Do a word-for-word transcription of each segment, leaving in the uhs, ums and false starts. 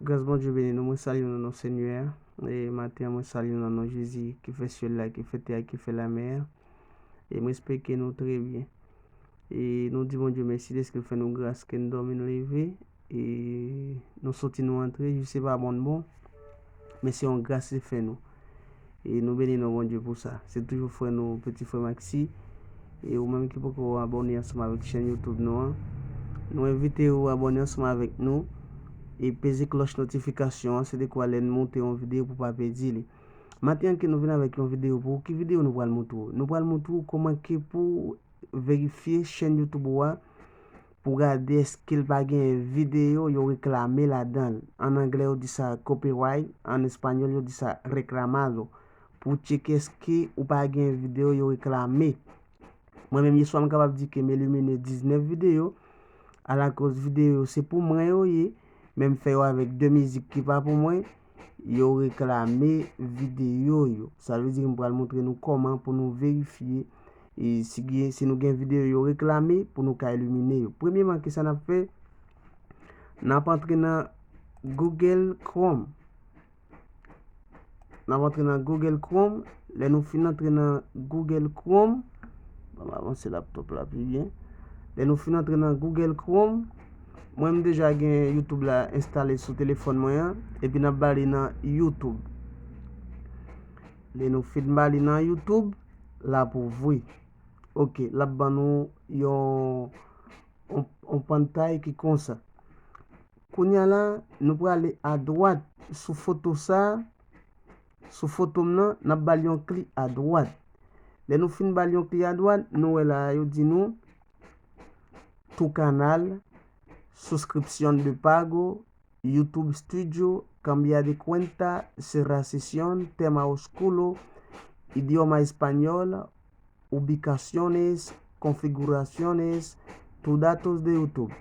Gras Bondye beni nou. Mwen salye nou nan non Senyè a. E maten an, mwen salye nou nan non Jezi ki fè syèl la, ki fè tè a, ki fè lamè a. E mwen espere ke nou trè byen. E nou di Bondye mèsi dèske l fè nou gras ke n dòmi, n leve. E nou soti, nou antre, jis se pa bon n bon, men se yon gras li fè nou. E nou beni non Bondye pou sa. Se toujou frè nou, peti frè Maxi. E ou menm ki poko abòne ansanm avèk chèn YouTube nou an, nou envite ou abòne ansanm avèk nou e peze klòch notifikasyon an, se dekwa lè n monte yon videyo pou pa pèdi li. Maten an ke nou vin avèk yon videyo pou ou. Ki videyo nou pral montre w? Nou pral montre w kòman ke pou w verifye chèn YouTube ou a, pou gade èske l pa gen videyo yo reklame ladan l. An anglè, yo di sa copyright, an espanyòl, yo di sa reclamado. Pou w tcheke èske ou pa gen videyo yo reklame. Mwen menm, yèswa, m kapab di ke m elimine diznèf videyo, alakoz videyo yo se pou mwen yo ye, men m fè yo avèk de mizik ki pa pou mwen, yo reklame videyo yo. Sa vle di ke m pral montre nou kòman pou nou verifye e si gen, si nou gen videyo yo reklame, pou nou ka elimine yo. Premyèman, kisa n ap fè? N ap antre nan Google Chrome. N ap antre nan Google Chrome. Lè nou fin antre nan Google Chrome, ban m avanse laptop la pi byen. Lè nou fin antre nan Google Chrome, mwen m deja gen YouTube la enstale sou telefòn mwen an, epi n ap ba li nan YouTube. Lè nou fin ba li nan YouTube, l ap ouvri. Ok, l ap ban nou yon, yon, yon pantay ki konsa. Kounye a la, nou prale adwat sou foto sa, sou foto m nan, n ap ba l yon klik adwat. Lè nou fin ba l yon klik adwat, nou wè la, yo di nou, tu canal, suscripción de pago, YouTube Studio, cambia de cuenta, cerrar sesión, tema oscuro, idioma español, ubicaciones, configuraciones, tus datos de YouTube.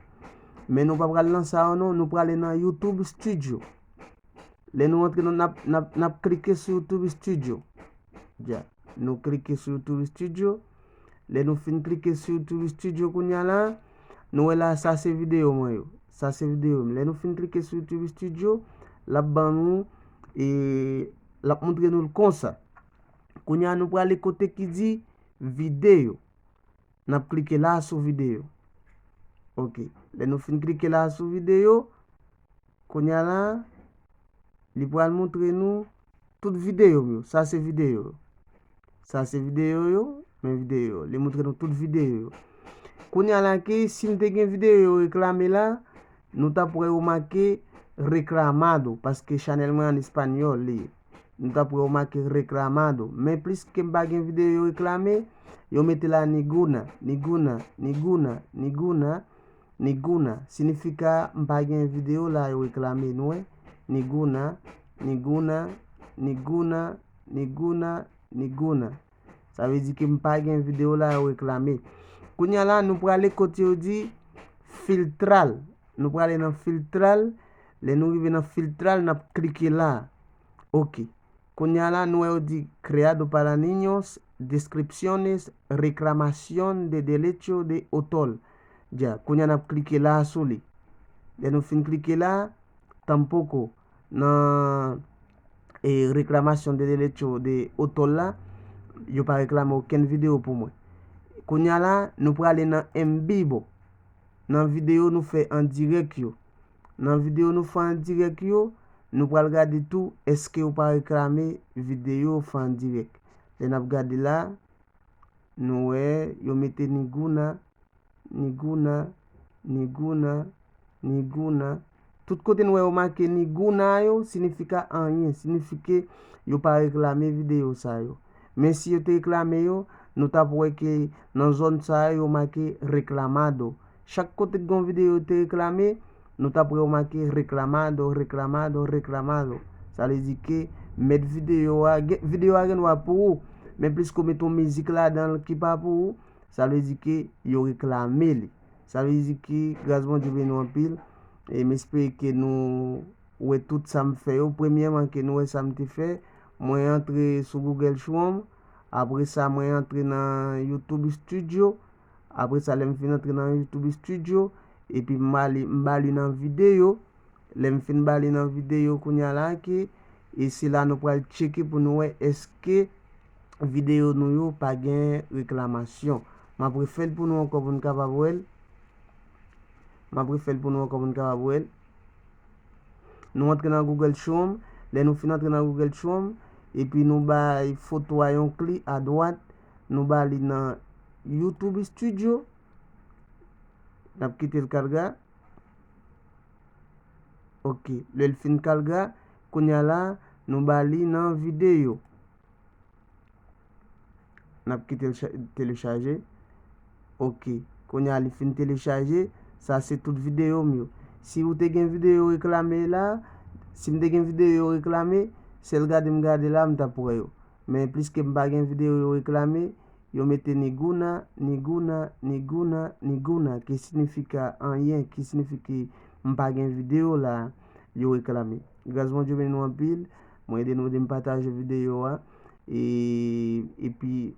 Men nou pa pral nan sa yo non, nou prale nan YouTube Studio. Lè nou antre nan, n ap, n ap, n ap klike sou YouTube Studio. Dja, nou klike sou YouTube Studio. Lè nou fin klike sou YouTube Studio kounye a la, nou wè la, sa se videyo mwen yo. Sa se videyo m. Lè nou fin klike sou YouTube Studio, l ap ban nou, e l ap montre nou l konsa. Kounye a, nou prale kote ki di videyo. N ap klike la sou videyo. Ok. Lè nou fin klike la sou videyo, kounye a la, li pral montre nou tout videyo m yo. Sa se videyo yo. Sa se videyo yo, men videyo yo. Li montre nou tout videyo yo. Kounye a la ke si m te gen videyo yo reklame la, nou t ap wè yo make reclamado, paske chanèl mwen an espanyòl li ye. Nou t ap wè yo make reclamado. Men pliske m pa gen videyo yo reklame, yo mete la ninguna, ninguna, ninguna, ninguna, ninguna. Sinifika m pa gen videyo la yo reklame, nou wè. Ninguna, ninguna, ninguna, ninguna, ninguna. Sa vle di ke m pa gen videyo la yo reklame. Kounye a la, nou prale kote yo di filtral. Nou prale nan filtral. Lè nou rive nan filtral, n ap klike la. Ok. Kounye a la, nou wè yo di creado para niños, descripciones, reclamación de derecho de autor. Dja, kounye a n ap klike la sou li. Lè nou fin klike la, tampoco nan e, reclamación de derecho de autor la, yo pa reklame okenn videyo pou mwen. Kounye a la, nou prale nan en vivo. Nan videyo nou fè an dirèk yo. Nan videyo nou fè an dirèk yo, nou pral gade tou èske yo pa reklame videyo yo fè an dirèk. Lè n ap gade la, nou wè yo mete ninguna, ninguna, ninguna, ninguna. Tout kote nou wè yo make ninguna yo, sinifika anyen, sinifike yo pa reklame videyo sa yo. Men si yo te reklame yo, nou t ap wè ke nan zòn sa yo, yo make reclamado. Chak kote k gon videyo yo te reklame, nou t ap wè yo make reclamado, reclamado, reclamado. Sa vle di ke mèt videyo a, gen, videyo a gen dwa pou ou, men pliske w mete yon mizik ladan l ki pa pou ou, sa vle di ke yo reklame li. Sa vle di ke gras Bondye beni w anpil. E m espere ke nou wè tout sa m fè yo. Premyèman, ke nou wè sa m te fè. Mwen antre sou Google Chrome. Apre sa, mwen antre nan YouTube Studio. Apre sa, lè m fin antre nan YouTube Studio, epi m ale, m ba li nan videyo. Lè m fin ba li nan videyo kounya la ke, e se la nou pral tcheke pou nou wè èske videyo nou yo pa gen reklamasyon. M ap refè l pou nou ankò pou n kapab wè l. M ap refè l pou nou ankò pou n kapab wè l. Nou antre nan Google Chrome. Lè nou fin antre nan Google Chrome, epi nou bay foto a yon klik adwat, nou ba li nan YouTube Studio. N ap kite l kalga. Ok, lè l fin kalga, kounya la, nou ba li nan videyo. N ap kite l cha- telechaje. Ok, kounya li fin telechaje, sa se tout videyo m yo. Si ou te gen videyo reklame la, si m te gen videyo reklame, sèl gade m gade la, m t ap wè yo. Men pliske m pa gen videyo yo reklame, yo mete Niguna, Niguna, Niguna, Niguna, ki sinifika anyen, ki sinifike m pa gen videyo la, yo reklame. Gras Bondye beni nou anpil. Mwen ede nou ede m pataje videyo a. E, epi,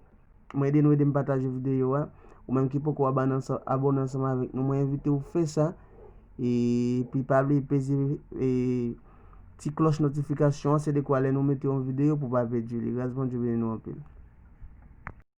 mwen ede nou ede m pataje videyo a. Ou menm ki poko abone ansanm, abone ansanm avèk nou, mwen envite w fè sa. E, epi pa bliye peze, e, ti klòch notifikasyon an, se dekwa lè nou mete yon videyo pou pa pèdi li. Gras Bondye beni nou anpil.